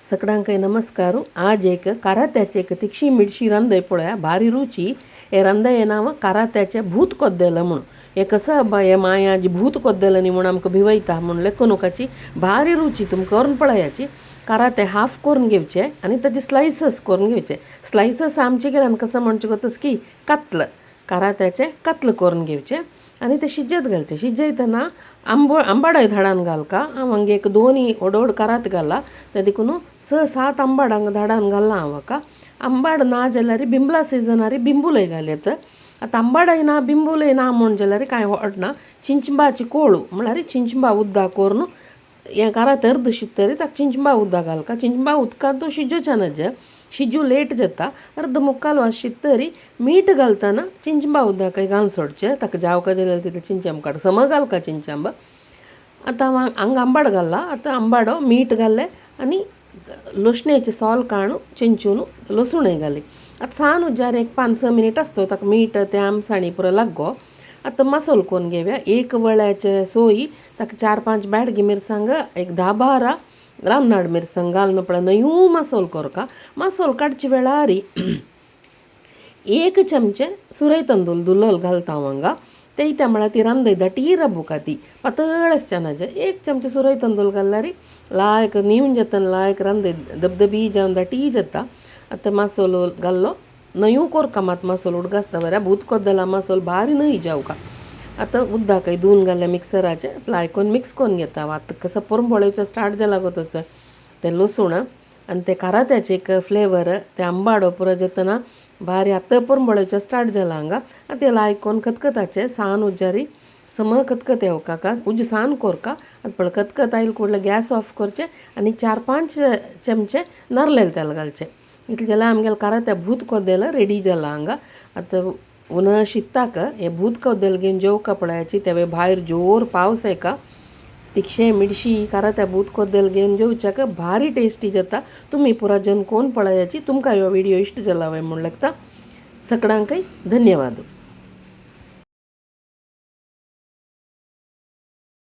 सगळ्यांकय नमस्कार. आज एक कारात्याचे एक तिक्षी मिरशी रांदय पळया, भारी रुची. हे रांदय नांव कारात्याचे भूत कोद्देल म्हूण. हे कसं बा हे माया जी भूत कोद्देल न्ही म्हूण आमकां भिवयता म्हूण लेखनुकाची भारी रुची. तुमकां करून पळयाची. काराते हाफ करून घेवचे आनी ताचे स्लायसस करून घेवचे. स्लायसस आमचे घरान कसं म्हणचे गो की कातल, कारात्याचे कातल करून घेवचे आनी ते शिजत घालचे. शिजयतना आंबो आंबाडय धाडान घालका. हांव हांगा एक दोनी व्हड व्हड कारात घाला, ते देखून 6-7 आंबाड हांगा धाडान घालला हांव. हाका आंबाड ना जाल्यार बिंबला सिजनारी बिंबुलय घालयत. आतां आंबाडय ना बिंबुलय ना म्हूण जाल्यार कांय व्हडना, चिंचबाची कोळू म्हळ्यार चिंचबा उदक करून हें कारात अर्द शिजतरी ताका चिंचबा उदक घालका. चिंचबा उदकांत तो शिजोवचें ना, शिजू लेट जाता. अर्द मुक्काल वास शिजतरी मीठ घालतना चिंचबा उदक घालून सोडचें. ताका जावका जाल्यार तितलें चिंचांब काड सम घालका चिंचांब. आतां हांव हांगा आंबाड घालला. आतां आंबाडो मीठ घाल्लें आनी लसणेचें सोल काडून चिंचून लसूणय घाली. आतां सान उज्यार एक 5-6 मिनीट आसतो ताका मीठ ते आमसाणी पुरो लागो. आतां मसालो करून घेवया. एक वळ्याचे सोय ताका 4-5 बेडगी मिरसांग, एक 10-12 रामनाड मिरसांग घालून पळय नयू मसालो करका. मसालो काडचे वेळार 1 चमचे सुरय तांदूळ धुल्लोल घालता हांव हांगा. ते त्या म्हळ्यार ती रांदय दाटी राबुका, ती पातळ आसच्या ना. 1 चमचे सुरय तांदूळ घाल्यार लायक निवन जाता, लायक रांदय धबधबी जावन दाटी जाता. आतां मसालो घाल्लो नयू कोरका मात मसालो उडगासता बऱ्या भूत कोद्दला मसालो भारी न्हय जावका. आतां उदकाय धुवन घाल्लें मिक्सराचें लायकून मिक्स करून घेता. आतां कसो पोरंबोळेचो स्टार्ट जाला गो तसो तें लसूण आनी ते कारात्याचे एक फ्लेवर ते आंबाडो पुरो जातना भारी आतां पोरंबोळेचो स्टार्ट जाला हांगा. आतां ते लायकून खतखताचें सान उज्यारी सम खतखत येवका, उज्ज सान कोरका. आतां पळय खतखत आयल कुडले गॅस ऑफ करचें आनी 4-5 चमचे नारलेल तेल घालचें. इतलें जाल्यार आमगेलें कारात्या भूत कोद्देल रेडी जाला हांगा. आतां उन शिताक हे भूत कोद्देल घेवन जेवका पळयाची. तेवे भायर जोर पावस येका, तिक्षे मिरशी कारात्या भूत कोद्देल घेवन जेवच्याक भारी टेस्टी जाता. तुमी पुरा जन कोण पळयाची. तुमकां ह्यो व्हिडियो इश्ट जाला म्हूण लागता. सगळ्यांकय धन्यवाद.